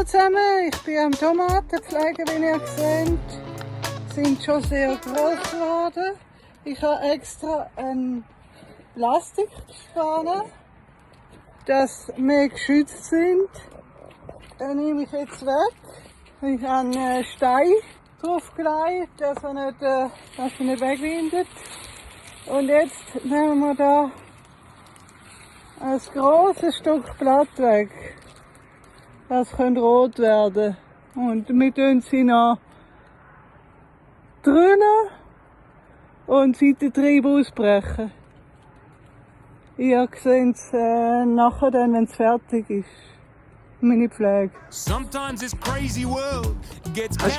Hallo zusammen, ich bin am Tomatenpflegen, wie ihr seht. Sie sind schon sehr groß geworden. Ich habe extra eine Plastikspanne, dass sie mehr geschützt sind. Den nehme ich jetzt weg. Ich habe einen Stein draufgelegt, dass er nicht wegwindet. Und jetzt nehmen wir da ein grosses Stück Blatt weg. Das könnte rot werden. Und wir tun sie noch drüben und Seitentrieb ausbrechen. Ihr seht es nachher, dann, wenn es fertig ist. Meine Pflege. Hast du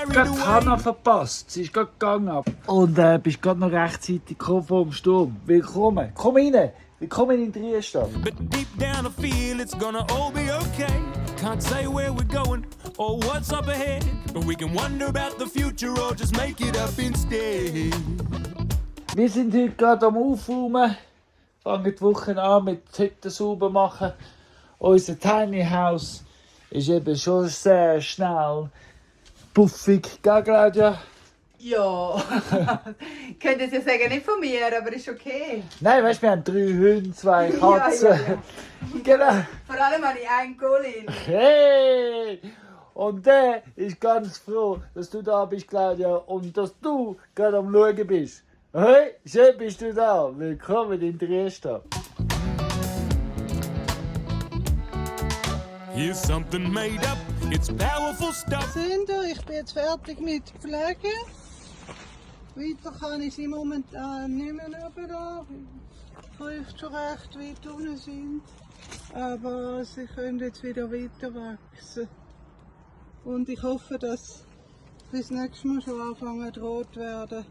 gerade Hannah verpasst? Sie ist gerade gegangen. Und bist gerade noch rechtzeitig gekommen vor dem Sturm. Willkommen. Komm rein. Willkommen in Triester. But deep down I feel it's gonna all be okay. Can't say where we're going or what's up ahead. But we can wonder about the future or just make it up instead. Wir sind heute gerade am Aufräumen. Fangen die Woche an mit Hütten sauber machen. Unser Tiny House ist eben schon sehr schnell puffig, gell Claudia? Ja, könnte es ja sagen, nicht von mir, aber ist okay. Nein, weißt du, wir haben 3 Hunde, 2 Katzen. Ja. Genau. Vor allem habe ich einen Colin. Hey! Und der ist ganz froh, dass du da bist, Claudia, und dass du gerade am Schauen bist. Hey, schön bist du da. Willkommen in Triester. Here's something made up, it's powerful stuff. Ich bin jetzt fertig mit Pflegen. Weiter kann ich sie momentan nicht mehr runterlassen. Ich fürchte schon recht weit unten sind. Aber sie können jetzt wieder weiter wachsen. Und ich hoffe, dass bis nächstes Mal schon anfangen rot werden.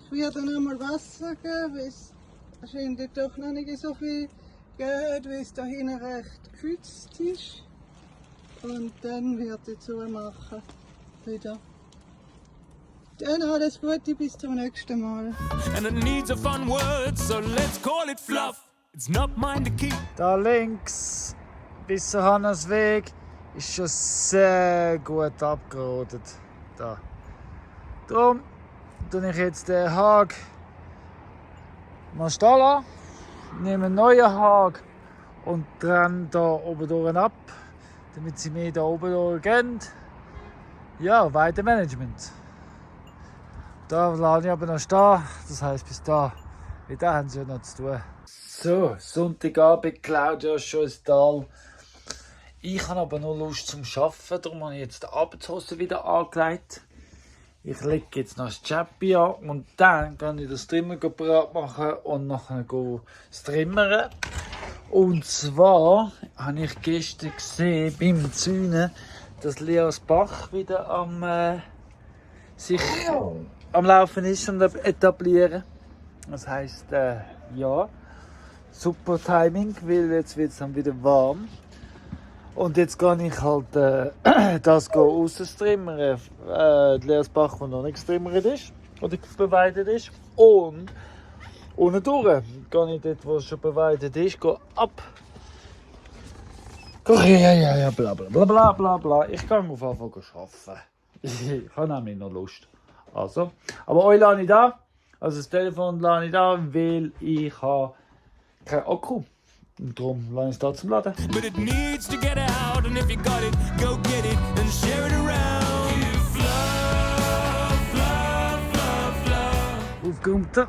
Ich werde dann einmal Wasser geben, weil es wahrscheinlich doch noch nicht so viel geht, weil es da hinten recht geschützt ist. Und dann wird ich zumachen. Wieder. Dann alles Gute, bis zum nächsten Mal. And it needs a fun word, so let's call it fluff. It's not mine to keep. Da links, bis zu Hannas Weg, ist schon sehr gut abgerodet. Da. Darum tue ich jetzt den Hag mal stehen lassen, nehme einen neuen Hag und trenne da oben durch ab, damit sie mehr da oben durchgehen. Ja, Weidemanagement. Da lasse ich aber noch stehen, das heisst bis da. Weil da haben sie ja noch zu tun. So, Sonntagabend, Claudia ist schon ins Tal. Ich habe aber noch Lust zum Arbeiten, darum habe ich jetzt die Arbeitshose wieder angelegt. Ich lege jetzt noch das Chappi an und dann kann ich das Trimmer bereit machen und nachher strimmern. Und zwar habe ich gestern gesehen beim Zäunen, dass Leas Bach wieder am Laufen ist und etablieren. Das heisst, ja, super Timing, weil jetzt wird es dann wieder warm. Und jetzt gehe ich halt das rausstrimmern. Leas Bach, der noch nicht gestrimmert ist oder beweidet ist. Und unten durch gehe ich dort, wo es schon beweidet ist, gehe ab. Ja, bla bla bla bla bla. Ich kann auf Anfang arbeiten. Ich habe nämlich noch Lust. Also, aber euch lasse ich da. Also das Telefon lasse ich da, weil ich habe keinen Akku. Und darum lasse ich es da zum Laden. But it needs to get out, and if you got it, go get it and share it around. Give love, love, love, love. Aufgeräumt.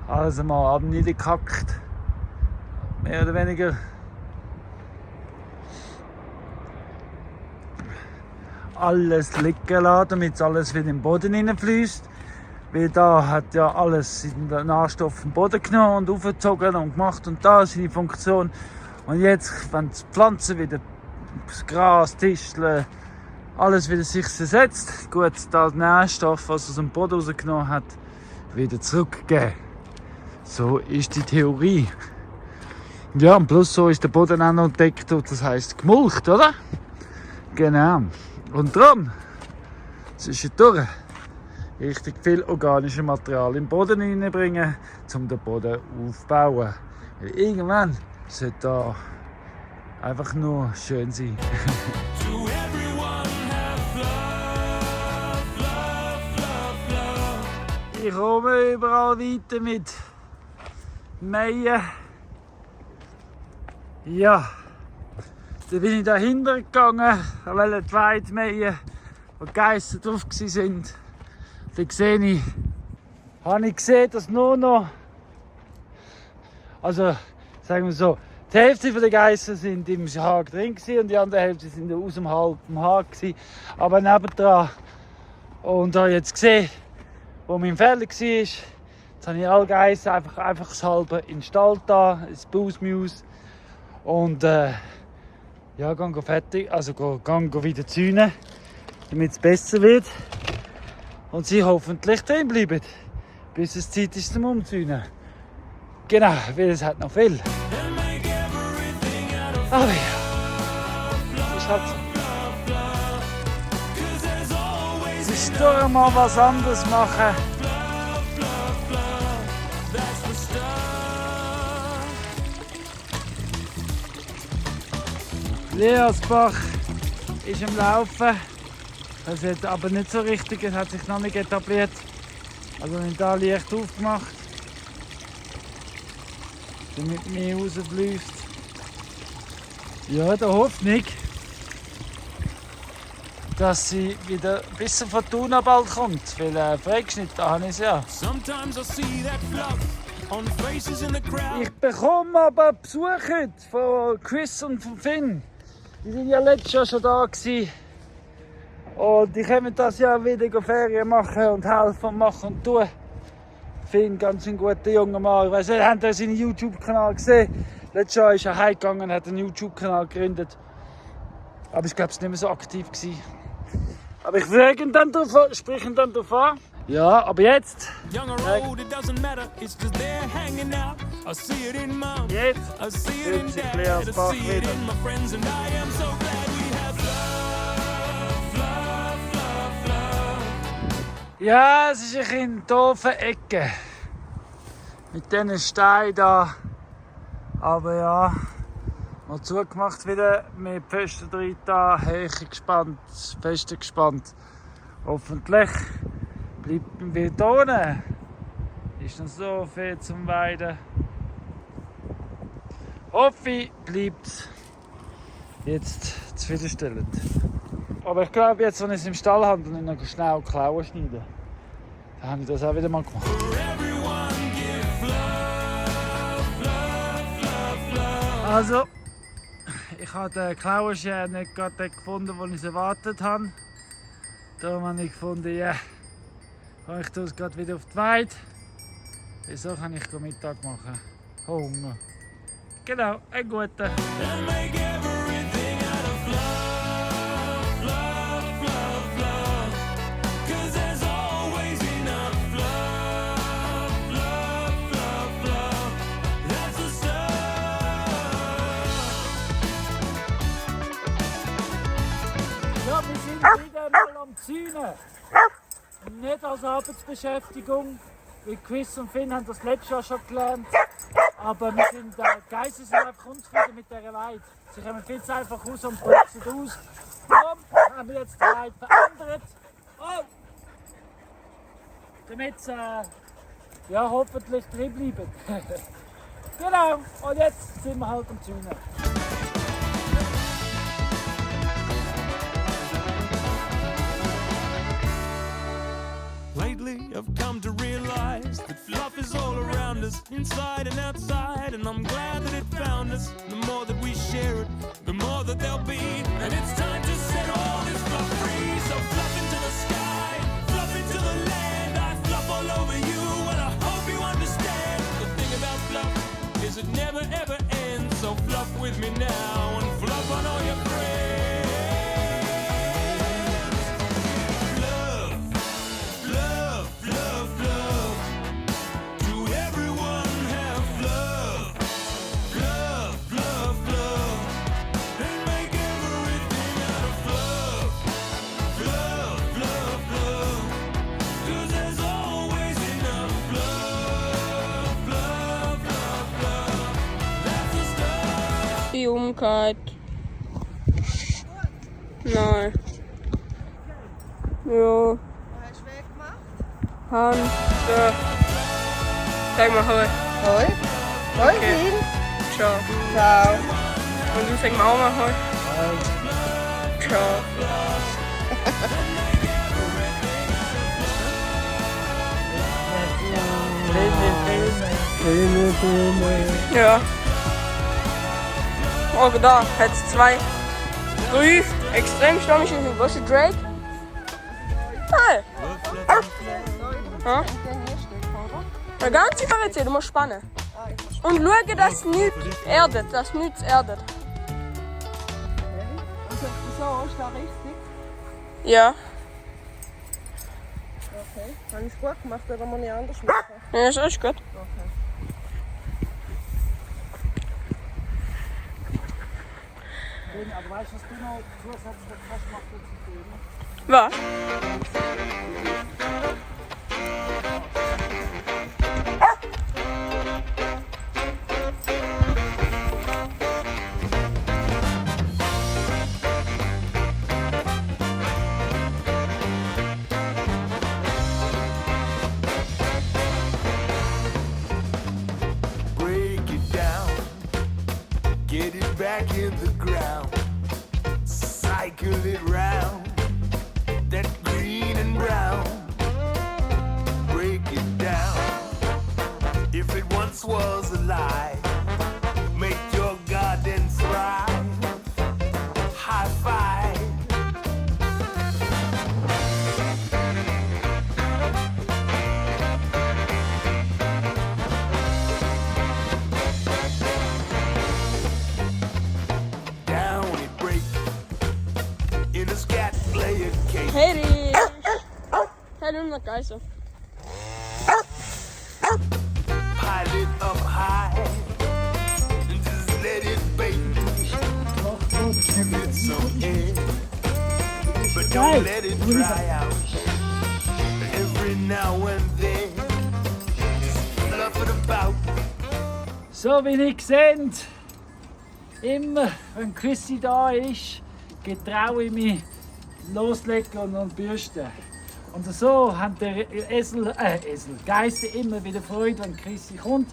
Alles einmal abniedergehackt. Mehr oder weniger. Alles liegen lassen, damit alles wieder in den Boden hineinfließt. Weil da hat ja alles in den Nährstoff im Boden genommen und aufgezogen und gemacht und da ist seine Funktion. Und jetzt, wenn die Pflanzen wieder, das Gras, Disteln, alles wieder sich setzt, gut, das Nährstoff, was aus dem Boden rausgenommen hat, wieder zurückgeben. So ist die Theorie. Ja, und plus so ist der Boden auch noch entdeckt, das heisst gemulcht, oder? Genau. Und darum, zwischendurch, richtig viel organisches Material in den Boden hineinbringen, um den Boden aufzubauen. Weil irgendwann sollte da einfach nur schön sein. To everyone have love, love, love, love. Ich komme überall weiter mit Mähen. Ja, dann bin ich dahinter gegangen, weil die Weide mähen, wo die Geissen drauf waren. Dann habe ich gesehen, dass nur noch, also sagen wir so, die Hälfte der Geissen sind im Hag drin und die andere Hälfte sind aus dem Hag gewesen, aber nebendran. Und habe jetzt gesehen, wo mein Fehler war, jetzt habe ich alle Geissen einfach das halbe in den Stall da, ins Bausmaus. Und ja, gehen fertig, also gehen wieder zäunen, damit es besser wird. Und sie hoffentlich drin bleiben, bis es Zeit ist zum Umzäunen. Genau, weil es hat noch viel. Aber ja, ist halt so. Es ist doch mal was anderes machen. Leersbach ist am Laufen. Das hat aber nicht so richtig, es hat sich noch nicht etabliert. Also nicht da leicht aufgemacht, damit mehr rausbläst. Ja, der Hoffnung, dass sie wieder ein bisschen Fortuna bald kommt, weil Freigeschnitt da habe ich es ja. Sometimes I see that fluff on faces in the crowd. Ich bekomme aber Besuch heute von Chris und von Finn. Die waren ja letztes Jahr schon da gewesen. Und die kommen das Jahr wieder Ferien machen und helfen und machen und tun. Finn, ganz ein guter junger Mann. Ich weiss nicht, habt ihr seinen YouTube-Kanal gesehen? Letztes Jahr ist er heimgegangen und hat einen YouTube-Kanal gegründet. Aber ich glaube, es war nicht mehr so aktiv gewesen. Aber ich frage ihn dann drauf, sprich ihn dann drauf an. Ja, aber jetzt. Young or old, it doesn't matter. It's just there hanging out. I see it in mom. Jetzt I see it fühlt in sich dad. Leersbach I see it wieder. in my friends, and I am so glad we have love, love, love, love. Ja, es ist eine doofe Ecke. Mit diesen Steinen da. Aber ja, mal zugemacht wieder mit Pfosten drin da, Höhe gespannt, Feste gespannt. Hoffentlich bleibt man wieder unten. Ist noch so viel zum Weiden. Hoffe ich, bleibt jetzt zufriedenstellend. Aber ich glaube, jetzt, wenn ich es im Stall habe, dann noch schnell Klauen schneiden. Dann habe ich das auch wieder mal gemacht. Also, ich habe den Klauenschere nicht gerade gefunden, wo ich es erwartet habe. Darum habe ich gefunden, ja, ich tue es gerade wieder auf die Weide. So kann ich Mittag machen. Hunger. Genau, ein guter. And make everything out of love, love, love, love. 'Cause there's always enough love, love, love, love. That's the stuff. Ja, wir sind wieder mal am Zäunen. Nicht als Arbeitsbeschäftigung, wie Chris und Finn haben das letztes Jahr schon gelernt. Aber wir sind, Geissen sind einfach unzufrieden mit dieser Weide. Sie kommen viel zu einfach raus und putzen aus. Darum haben wir jetzt die Weide verändert. Oh! Damit sie ja, hoffentlich drin bleiben. Genau, und jetzt sind wir halt am Zäunen. Lately, I've come to realize that fluff is all around us, inside and outside, and I'm glad that it found us. The more that we share it, the more that there'll be. And it's time to set all this fluff free. So fluff into the sky, fluff into the land. I fluff all over you, and I hope you understand. The thing about fluff is it never ever ends. So fluff with me now and fluff on all your friends. Die umgekehrt. Nein. Ja. Was hast du weggemacht? Hand. So. Sag mal Hoi. Hoi. Hoi, Okay. viel. Ciao. Ciao. Und du sag mal auch mal Hoi. Ciao. Ja. Oh, da hat's 2, 3 extrem stürmische Wasser Drake. Hey. Ja? Der ganze Fahrzeug, du musst spannen. Und schauen, dass nichts erdet, dass nichts erdet. Also, so ist das richtig? Ja. Okay. Habe ich es gut gemacht oder muss ich anders machen? Ja, ist alles gut. Aber weißt du, was du noch zusätzlich kannst machen? Was? Break it down, get it back in the ground, cycle it round, that green and brown. Break it down, if it once was alive, make your garden thrive. High five. Down it break in a scat player cake. Hey, hey, du noch geil so. Pile it up high and just let it bake. Give it some air, but don't let it dry out. Every now and then, just fluff it about. So wie ihr seht, immer wenn Chrissy da ist, getraue ich mich loslegen und bürsten. Und so haben der Geissen immer wieder Freude, wenn Chrissy kommt,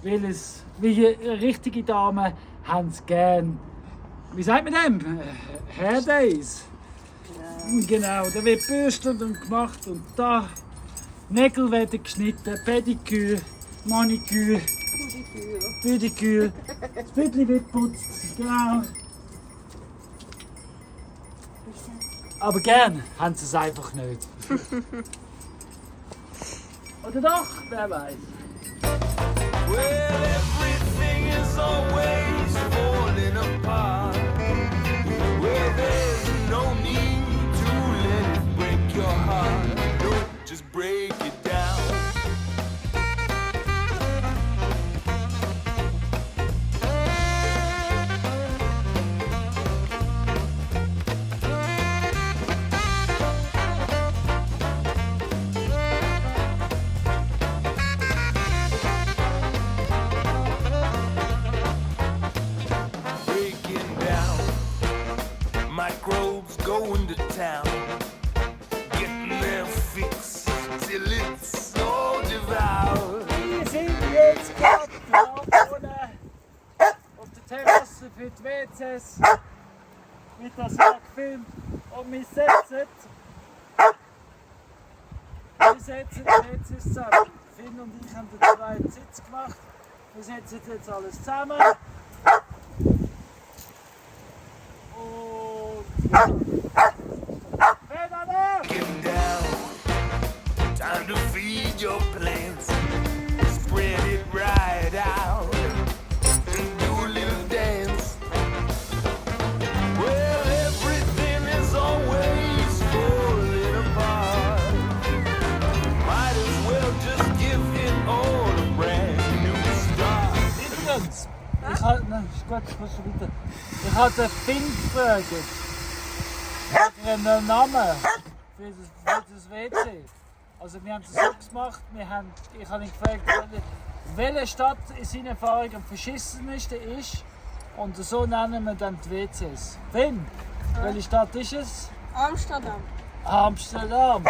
weil es, wie richtige Damen, haben es gern. Wie sagt man dem? Hair Days. Genau, da wird gebürstet und gemacht und da Nägel werden geschnitten, Pediküre, Maniküre, Pediküre, das Büdli wird geputzt, genau. Aber gern haben sie es einfach nicht. Oder doch, wer weiß. Well, everything is always falling apart. Well, there's no need to let it break your heart. No, just break it down. Breaking down. Microbes going to town. Getting their fix till it's all devoured. Wir sind jetzt gerade vorne auf der Terrasse für die WCs. Wird das auch gefilmt. Und wir setzen die WCs zusammen. Finn und ich haben den zweiten Sitz gemacht. Wir setzen jetzt alles zusammen. Und Getting down. Time to feed your plants. Spread it right out. And do a little dance. Well, everything is always falling apart. Might as well just give it all a brand new start. übrigens, ich habe den Finn gefragt. Einen Namen für das WC. Also wir haben es so gemacht, ich habe ihn gefragt, welche Stadt in seiner Erfahrung am verschissensten ist. Und so nennen wir dann die WCs. Finn, Welche Stadt ist es? Amsterdam. Amsterdam.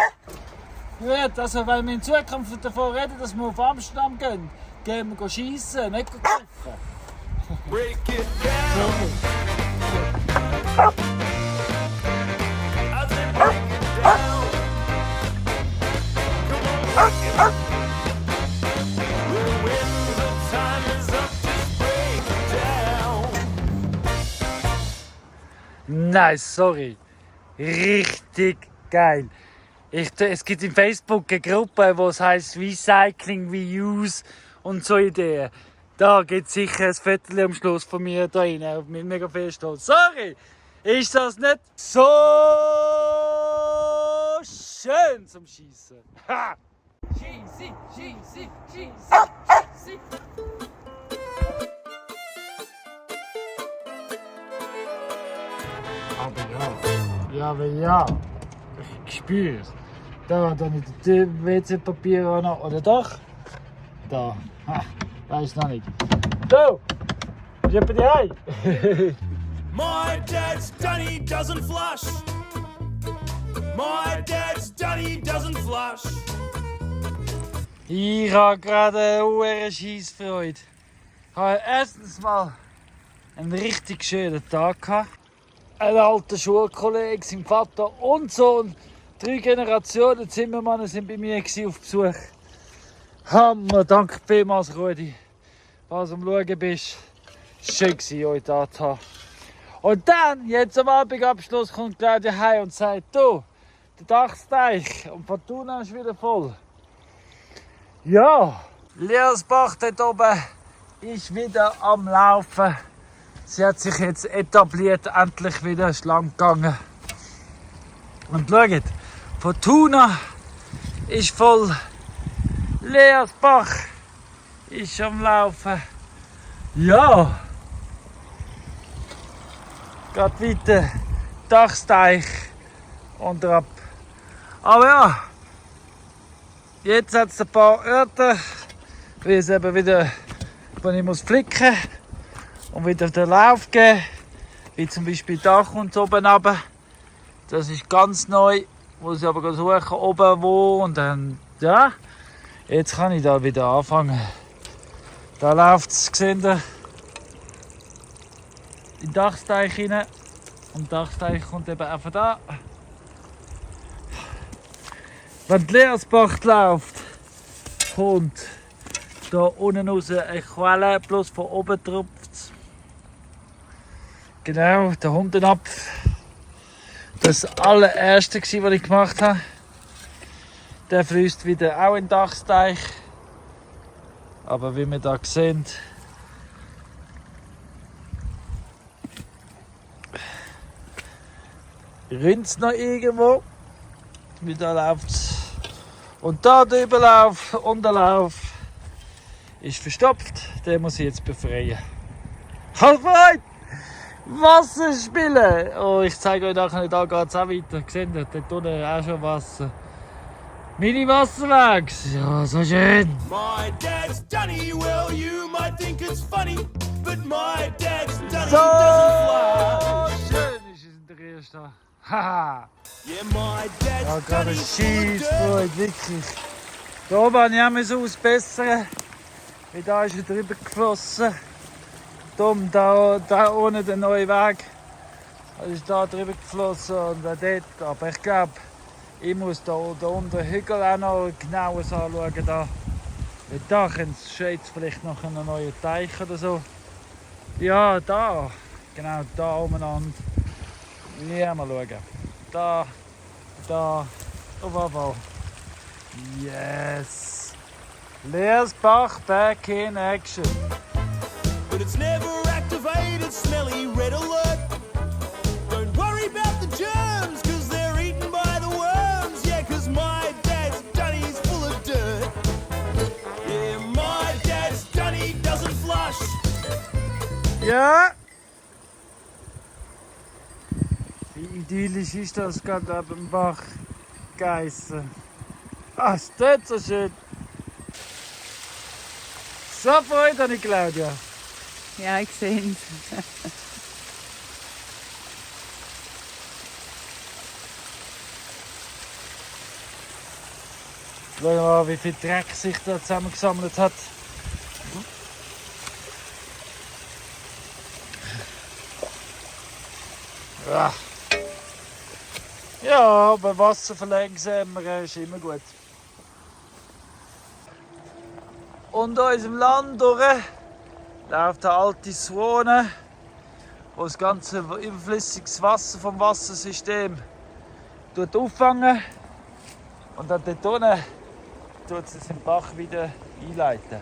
Gut, also wenn wir in Zukunft davon reden, dass wir auf Amsterdam gehen wir schiessen, nicht kiffen. Break it down. I said break it down. Come on, break it. Well, when the time is up, just break it down. Nein, sorry. Richtig geil. Es gibt in Facebook eine Gruppe, die heisst Recycling, Reuse und so Ideen. Da gibt es sicher ein Viertel am Schluss von mir da rein, mit mega viel Stolz. Sorry, ist das nicht so schön zum Schießen? Ha! Schießi, schießi, schießi, schießi. Aber ja, ich spüre es. Da nicht das WC-Papier auch noch, oder doch? Da, weiß noch nicht. So, ist jemand daheim? My dad's done, he doesn't flush. My dad's done, he doesn't flush. Ich habe gerade eine hohe Scheissfreude. Ich habe erstens mal einen richtig schönen Tag gehabt. Ein alter Schulkollege, sein Vater und Sohn, 3 Generationen Zimmermänner sind bei mir auf Besuch. Hammer, danke vielmals, Rudi, was du am Schauen bist. Schön war euch da zu haben. Und dann, jetzt am Abendabschluss, kommt Claudia heim und sagt, du, der Dachsteich und Fortuna ist wieder voll. Ja, Leersbach dort oben ist wieder am Laufen. Sie hat sich jetzt etabliert, endlich wieder schlank gegangen. Und schaut, Fortuna ist voll, Leersbach ist am Laufen. Ja, geht weiter, Dachsteich und ab. Aber ja, jetzt hat es ein paar Orte, wie es eben wieder, wo ich muss flicken und wieder den Lauf geben, wie zum Beispiel Dach und oben runter. Das ist ganz neu, muss ich aber suchen, oben wo und dann, ja, jetzt kann ich da wieder anfangen. Da läuft es, seht ihr, in den Dachsteich rein und der Dachsteich kommt eben einfach da. Wenn die Leersbach läuft, kommt da unten raus eine Quelle, bloß von oben tropft es. Genau, der Hundenapf. Das war das allererste, was ich gemacht habe. Der fließt wieder auch in den Dachsteich. Aber wie wir da sehen, rinnt es noch irgendwo. Wieder läuft es. Und da der Überlauf und der Lauf ist verstopft. Den muss ich jetzt befreien. Halt bereit! Wasser spielen! Oh, ich zeige euch nachher, da geht es auch weiter. Seht ihr, dort unten auch schon Wasser. Meine Wasserweg! Ja, so schön! My dad's dunny, well, you might think it's funny, but my dad's dunny So doesn't fly. schön ist es in der ersten. Haha! Yeah, my dad's Ja, gerade dunny full of dirt. Scheissfreude, wirklich. Da oben habe ich ausbessern. Weil da ist er drüber geflossen. Dumm, da unten der neue Weg. Er ist da drüber geflossen und dort. Aber ich glaube, ich muss da unten den Hügel auch noch genauer anschauen. Da. Weil da könnte es jetzt vielleicht noch einen neuen Teich oder so. Ja, da. Genau, da umeinander. Ja, mal schauen. Da, auf. Yes! Leersbach back in action. But it's never activated, smelly red alert. Don't worry about the germs, cause they're eaten by the worms. Yeah, cause my dad's dunny's full of dirt. Yeah, my dad's dunny doesn't flush. Ja! Wie idyllisch ist das gerade ab dem Bach Geissen. Ah, ist das so schön. So Freude habe ich, Claudia. Ja, ich sehe es. Schauen wir mal, wie viel Dreck sich da zusammengesammelt hat. Ja, aber Wasser verlangsamen ist immer gut. Unter unserem Land durch läuft der alte Swane, wo das ganze überflüssiges Wasser vom Wassersystem auffangen und dann dort unten tut es den Bach wieder einleiten.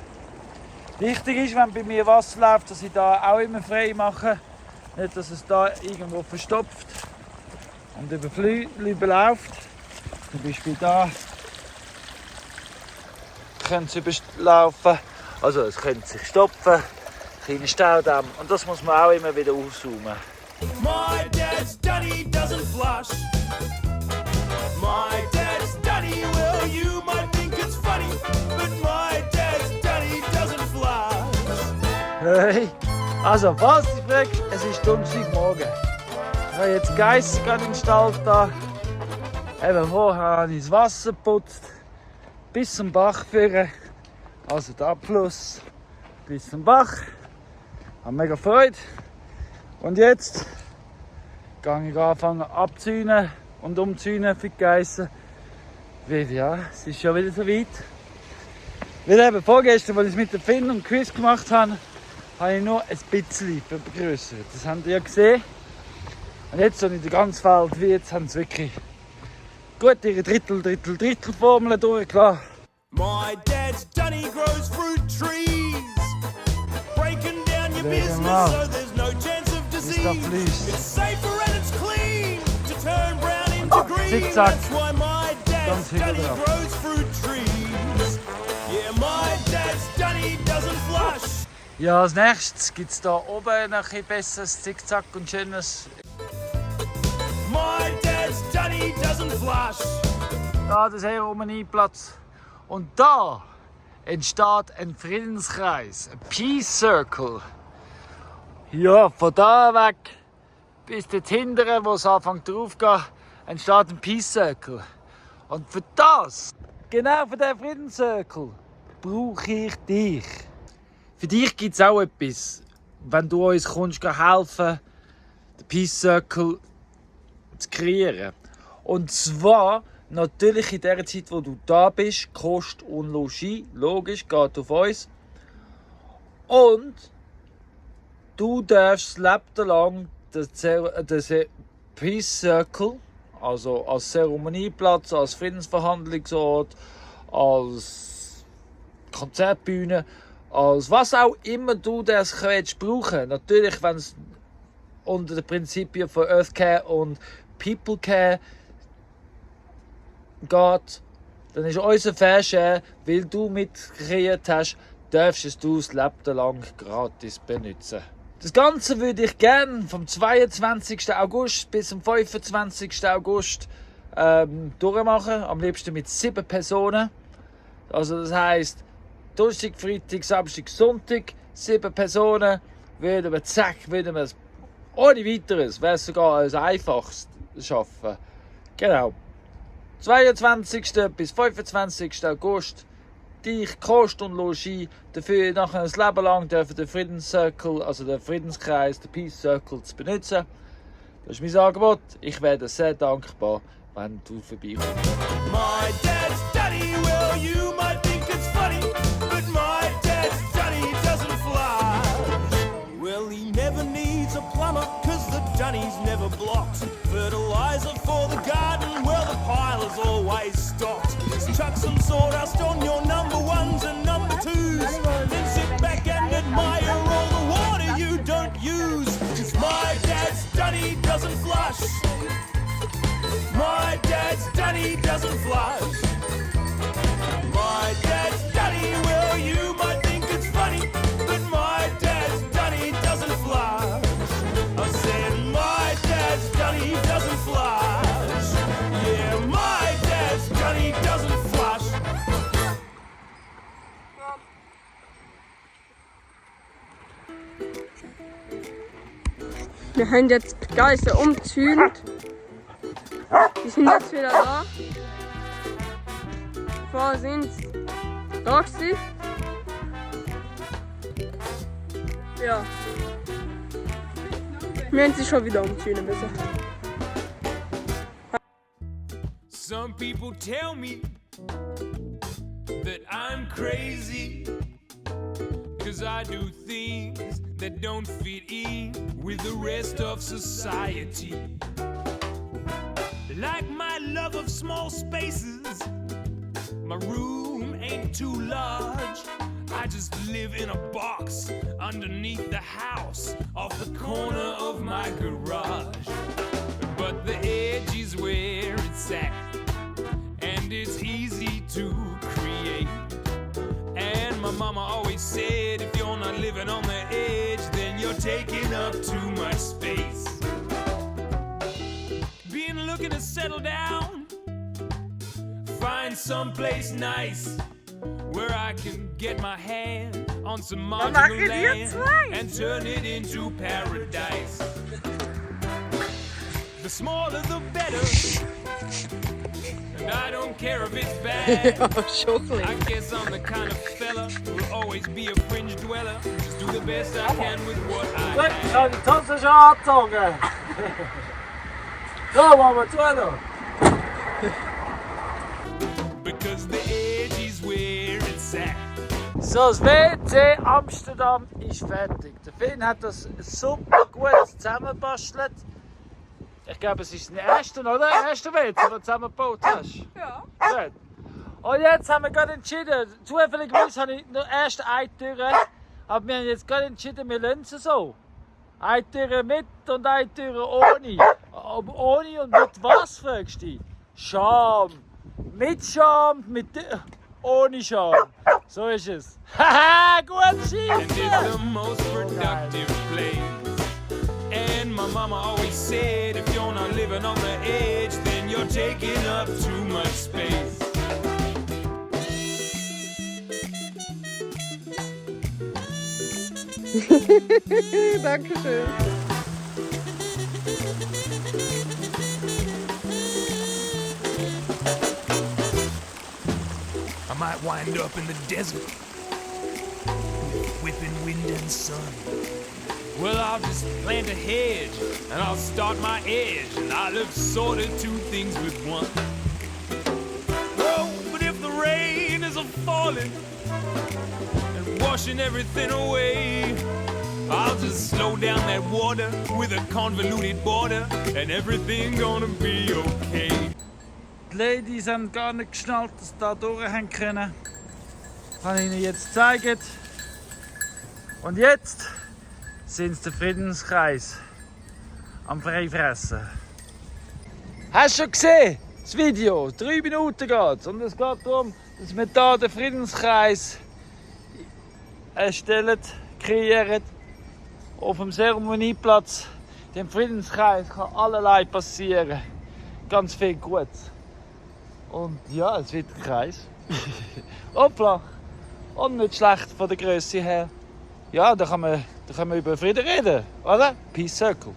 Wichtig ist, wenn bei mir Wasser läuft, dass ich da auch immer frei mache. Nicht, dass es da irgendwo verstopft und überläuft. Zum Beispiel da könnte es überlaufen. Also es könnte sich stopfen, kleine Staudamm. Und das muss man auch immer wieder auszoomen. My dad's daddy doesn't flush. My dad's daddy, well, you might think it's funny, but my dad's daddy doesn't flush. Hey, also was ich frage, es ist Donnerstagmorgen. Ich habe jetzt Geiss gerade im Stall da. Eben vorher habe ich das Wasser geputzt, bis zum Bach führen. Also der Abfluss bis zum Bach. Ich habe mega Freude. Und jetzt gehe ich anfangen abzäunen und umzäunen für die Geissen. Weil ja, es ist schon wieder so weit. Weil eben vorgestern, als ich mit der Finn und Chris gemacht habe, habe ich nur ein bisschen vergrößert. Das habt ihr ja gesehen. Und jetzt so in der ganzen Feld wie jetzt haben sie wirklich gut ihre Drittel-Formel durchgelassen. My dad's Dunny grows fruit trees, breaking down your business so there's no chance of disease. It's safer and it's clean to turn brown into green. That's why my dad's Dunny grows fruit trees. Yeah, my dad's Dunny doesn't flush. Ja, als nächstes gibt es da oben noch ein besseres Zickzack und schönes. My dad's Dunny doesn't flush. Da der Zeremonieplatz. Und da entsteht ein Friedenskreis, ein Peace Circle. Ja, von da weg bis dort hinten, wo es anfängt drauf geht, entsteht ein Peace Circle. Und für das, genau für diesen Friedenszirkel, brauche ich dich. Für dich gibt es auch etwas, wenn du uns kommst, helfen, den Peace Circle zu kreieren. Und zwar natürlich in der Zeit, wo du da bist, Kost und Logis, logisch, geht auf uns. Und du darfst das Leben lang den Peace Circle, also als Zeremonieplatz, als Friedensverhandlungsort, als Konzertbühne, als was auch immer du das willst brauchen. Natürlich, wenn es unter den Prinzipien von Earth Care und People Care geht, dann ist unser Fairshare, weil du mitkreiert hast, darfst du das Leben lang gratis benutzen. Das Ganze würde ich gerne vom 22. August bis zum 25. August durchmachen. Am liebsten mit 7 Personen. Also das heisst, Donnerstag, Freitag, Samstag, Sonntag, 7 Personen, würden wir es ohne weiteres, wäre es sogar als einfachst schaffen. Genau. 22. bis 25. August, dich, Kost und Logis, dafür nachher ein Leben lang dürfen den Friedenscircle, also den Friedenskreis, den Peace Circle zu benutzen. Das ist mein Angebot. Ich wäre sehr dankbar, wenn du vorbeikommst. My dad's daddy, well, you might think it's funny, but my dad's daddy doesn't fly. Well, he never needs a plumber, cause the Dunny's never blocked. Fertilizer for the garden, well, the pile is always stocked. Just chuck some sawdust on your number ones and number twos, then sit back and admire all the water you don't use. Cause my dad's Dunny doesn't flush. My dad's Dunny doesn't flush. My dad's Dunny, well, you might think it's funny, but my dad's Dunny doesn't flush. I said my dad's Dunny doesn't flush. Yeah, my dad's Dunny doesn't flush. Wir haben jetzt die Geister umgezäunt. Die sind jetzt wieder da. Fall sind da gewesen. Ja. Wir haben sie schon wieder umziehen müssen. Some people tell me that I'm crazy, 'cause I do things that don't fit in with the rest of society. Like my love of small spaces, my room ain't too large. I just live in a box underneath the house off the corner of my garage. But the edge is where it's at, and it's easy to create. And my mama always said, if you're not living on the edge, then you're taking up too much space. Been looking to settle down, find someplace nice where I can get my hand on some marginal land and turn it into paradise. The smaller the better, and I don't care if it's bad. I guess I'm the kind of fella who'll always be a fringe dweller. Just do the best I can with what I Gut, ich have. habe die Tasse schon angezogen. So, machen wir zu noch. Because the edge is where it's at. So, das WC Amsterdam ist fertig. Der Finn hat das super gut zusammengebastelt. Ich glaube, es ist der erste, oder? Der erste WC, den du zusammengebaut hast. Ja. Gut. Und jetzt haben wir gerade entschieden, zufälligerweise habe ich nur erst eine Tür, aber wir haben jetzt gerade entschieden, wir lassen es so. Eine Tür mit und eine Tür ohne. Aber ohne und mit was, fragst du dich? Scham. Mit Scham, ohne Scham. So ist es. Haha, gut And it's schießen! the most productive place. And my mama always said, if you're not living on the edge, then you're taking up too much space. Dankeschön. I might wind up in the desert with whipping wind and sun. Well, I'll just plant a hedge and I'll start my edge, and I'll have sorted two things with one. Oh, but if the rain is a falling and washing everything away, I'll just slow down that water with a convoluted border, and everything gonna be okay. Die Ladies haben gar nicht geschnallt, dass sie da durchhängen können. Kann ich ihnen jetzt zeigen. Und jetzt sind sie der Friedenskreis am Freifressen. Hast du schon gesehen? Das Video, 3 Minuten geht. Und es geht darum, dass wir hier den Friedenskreis erstellen, kreieren. Auf dem Zeremonieplatz. Dem Friedenskreis kann allerlei passieren. Ganz viel Gutes. Und ja, es wird ein Kreis. Hoppla! Und nicht schlecht von der Größe her. Ja, da kann man über Frieden reden, oder? Peace Circle.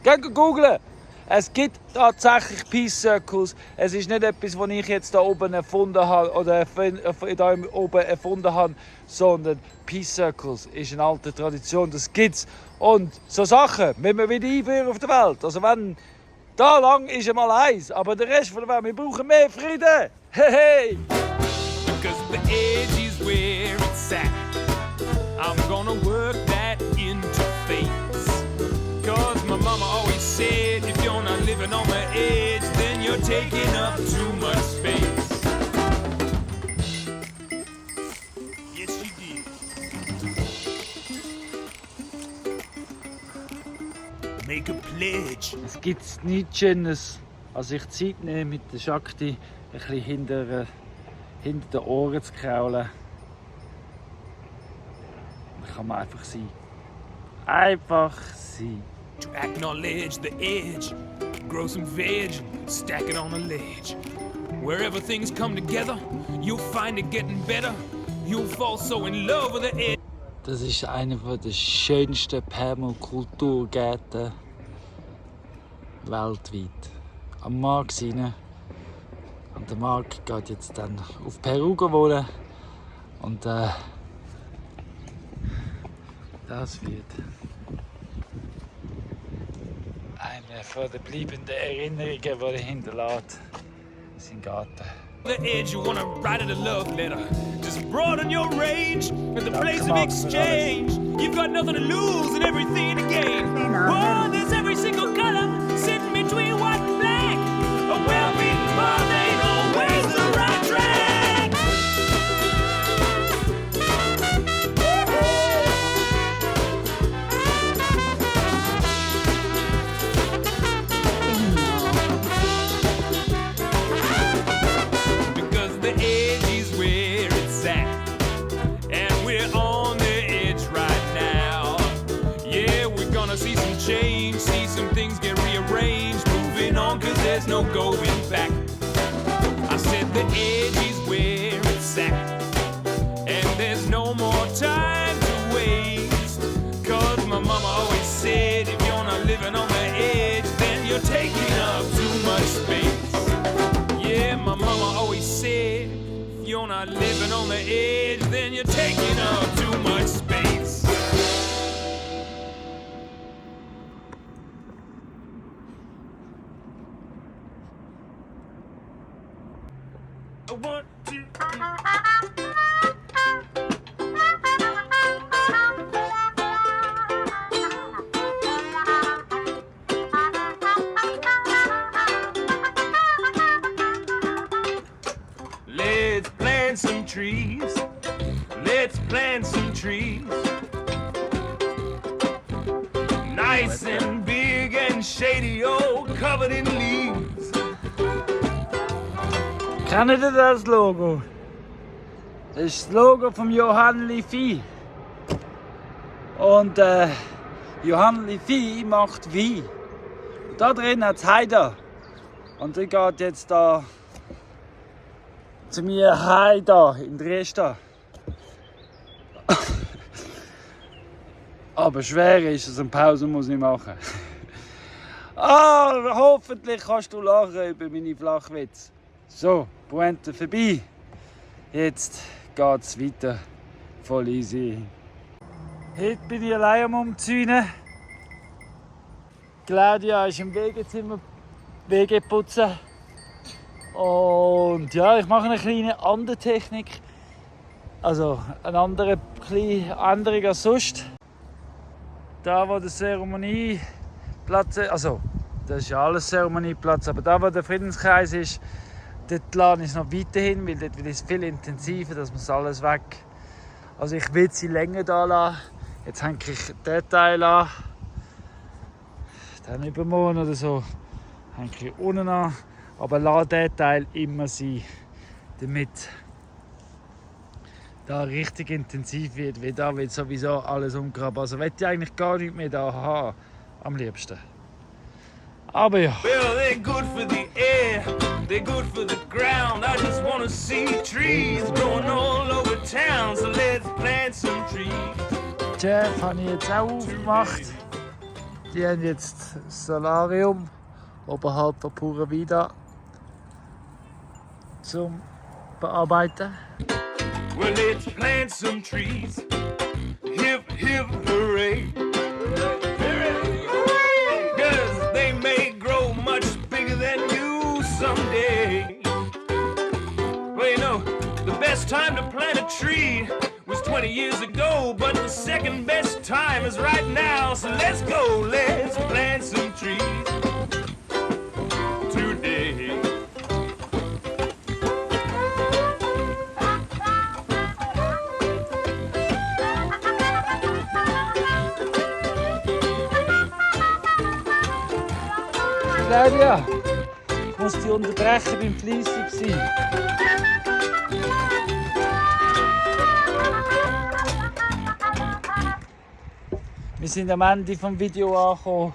Geht googlen! Es gibt tatsächlich Peace Circles. Es ist nicht etwas, was ich jetzt da oben erfunden habe oder da oben erfunden habe, sondern Peace Circles ist eine alte Tradition, das gibt's. Und so Sachen müssen wir wieder einführen auf der Welt. Also wenn da lang ist einmal eins, aber der Rest von der Welt, wir brauchen mehr Frieden. Hey, hey! Because the edge is where it's at. I'm gonna work that into phase. Cause my mama always said, if you're not living on the edge, then you're taking up too much space. Yes, she did. Make a pledge. Es gibt nichts Schönes, als sich Zeit nehmen, mit der Shakti ein bisschen hinter den Ohren zu kraulen. Da kann man einfach sein. Einfach sein. To acknowledge the edge, grow some veg, stack it on a ledge. Wherever things come together, you'll find it getting better. You'll fall so in love with the edge. Das ist einer der schönsten Permakulturgärten weltweit. Am Markt rein, an Und der Marc geht jetzt dann auf Peru wohnen. Und das wird eine von den bleibenden Erinnerungen, die er hinterlässt. Sein Garten. The edge, you wanna write it a love letter. Just broaden your range at the place of exchange. You've got nothing to lose and everything to gain. Oh, there's every single color sitting between white and black. A well-beaten path ain't always the right track. Because the edge is where it's at, and we're on the edge right now. Yeah, we're gonna see some change, see some things get rearranged, moving on 'cause there's no going back. I said the edge is where it's at, and there's no more time to waste. 'Cause my mama always said, if you're not living on the edge, then you're taking up too much space. Yeah, my mama always said, if you're not living on the edge, then you're taking up too much space. I want to. Let's plant some trees. Let's plant some trees. Nice and big and shady, oh, covered in leaves. Kennt ihr das Logo? Das ist das Logo vom Johanli Vieh. Und Johanli Vieh macht Wein. Da drin hat es Heide. Und ich gehe jetzt da zu mir heim da in Dresden. Aber schwer ist es, eine Pause muss ich machen. Hoffentlich kannst du lachen über meine Flachwitze. So, Pointe vorbei. Jetzt geht's weiter. Voll easy. Heute bin ich allein am Umzäunen. Claudia ist im Wegezimmer Wege putzen. Und ja, ich mache eine kleine andere Technik. Also eine andere kleine Änderung als sonst. Da wo der Zeremonieplatz ist, also das ist ja alles Zeremonieplatz, aber da wo der Friedenskreis ist, dort lade ich es noch weiterhin, weil dort wird es viel intensiver, dass man es alles weg. Also ich will sie länger da lassen. Jetzt hänge ich den Teil an. Dann übermorgen oder so hänge ich unten an. Aber lasse den Teil immer sein, damit da richtig intensiv wird, weil da wird sowieso alles umgraben. Also will ich eigentlich gar nicht mehr da haben, am liebsten. Aber ja. Well, they're good for the air, they're good for the ground. I just wanna see trees growing all over town, so let's plant some trees. Die Chef habe ich jetzt auch aufgemacht. Die haben jetzt das Solarium oberhalb von Pura Vida zum Bearbeiten. Well, let's plant some trees. Hip, hip, hooray. 'Cause they may grow much bigger than you someday. Well, you know, the best time to plant a tree was 20 years ago, but the second best time is right now. So let's go, let's plant some trees today. Claudia, ich muss dich unterbrechen, beim fleissig sein. Wir sind am Ende des Videos angekommen.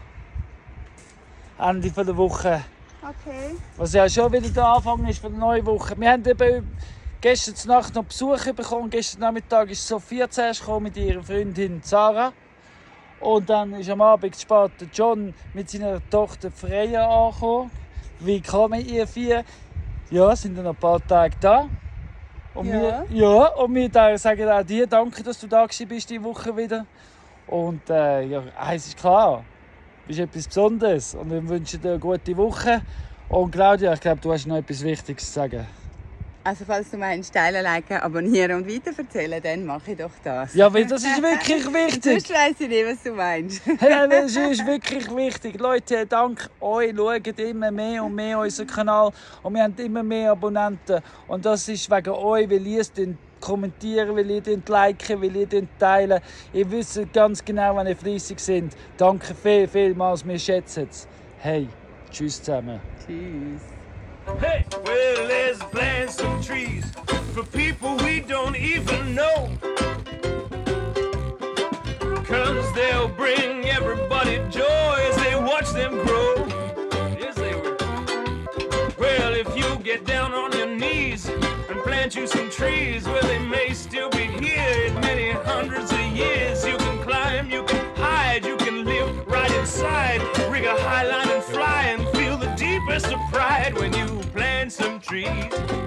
Ende der Woche. Okay. Was ja schon wieder der Anfang ist von der neuen Woche. Wir haben eben gestern Nacht noch Besuch bekommen. Gestern Nachmittag ist Sophia zuerst gekommen mit ihrer Freundin Sarah. Und dann ist am Abend spät John mit seiner Tochter Freya angekommen. Willkommen, ihr vier. ja, sind dann noch ein paar Tage da. Und wir sagen auch dir danke, dass du da bist diese Woche wieder. Und ja, eins ist klar, du bist etwas Besonderes und wir wünschen dir eine gute Woche. Und Claudia, ich glaube, du hast noch etwas Wichtiges zu sagen. Also falls du meinst, teilen, liken, abonnieren und weiterverzählen, dann mache ich doch das. Ja, weil das ist wirklich wichtig. Sonst weiss ich nicht, was du meinst. Das ist wirklich wichtig. Leute, dank euch schaut immer mehr und mehr unseren Kanal und wir haben immer mehr Abonnenten. Und das ist wegen euch, weil ihr es kommentieren, weil ihr liken, weil ihr teilen. Ihr wisst ganz genau, wenn ihr fleissig seid. Danke vielmals, wir schätzen es. Hey, tschüss zusammen. Tschüss. Hey, well, let's plant some trees for people we don't even know. 'Cause they'll bring everybody joy as they watch them grow. Yes, they will. Well, if you get down on your knees and plant you some trees, well, they may still be here in many hundreds of years. You can climb, you can hide, you can live right inside, rig a high line and fly and feel the deepest of pride when you plant some trees.